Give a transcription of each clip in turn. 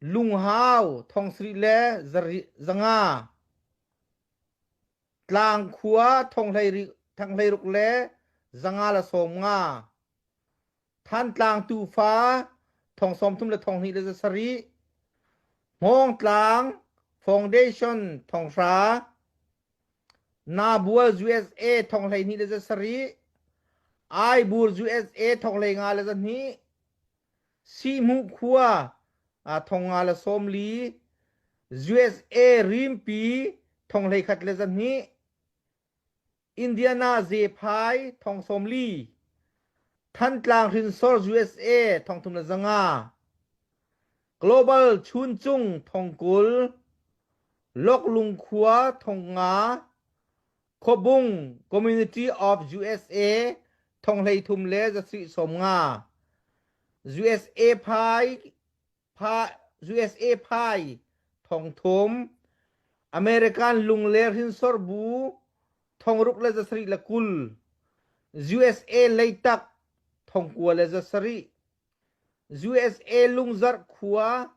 Lunghau 3,000 le 500. Tlangkhua 16 le 550. Thantlang tuufa 32 le 2 le 7. Hmawngtlang Foundation 1000. Nabual USA 12 le 7. Aibur USA 15 le 2. Sihhmuh khua 5040, USA Rimpi 11 le 2, Indiana Zephai 40, Thantlang Hrinsor USA 35, Global Chuncung 20, Loklung khua 50, Khuabung Community of USA 33 le 750, USA phai USA phai 3000, American Lungler hrinsor bu 6 le 7 le 20, USA Leitak 9 le 7, USA Lungzarh khua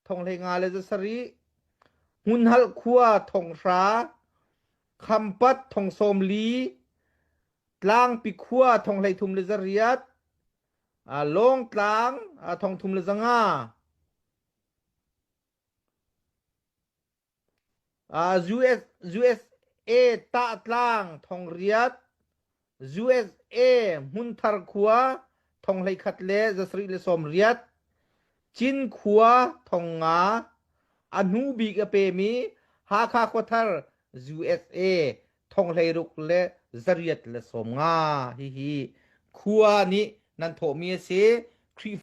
15 le 7, Hmunhalh khua 1000, Khampat 40, Tlangpi khua 33 le 8, Lawngtlang 33 le 500. US, USA Tahtlang 8,000, USA Hmunthar khua 11 le 7 le 80, Cinkhua 5,000, a hnu bik a pemi Hakha Khuathar USA 16 le 8 le 50 hihi khua nih nan thawhmi a si. Khrihfa.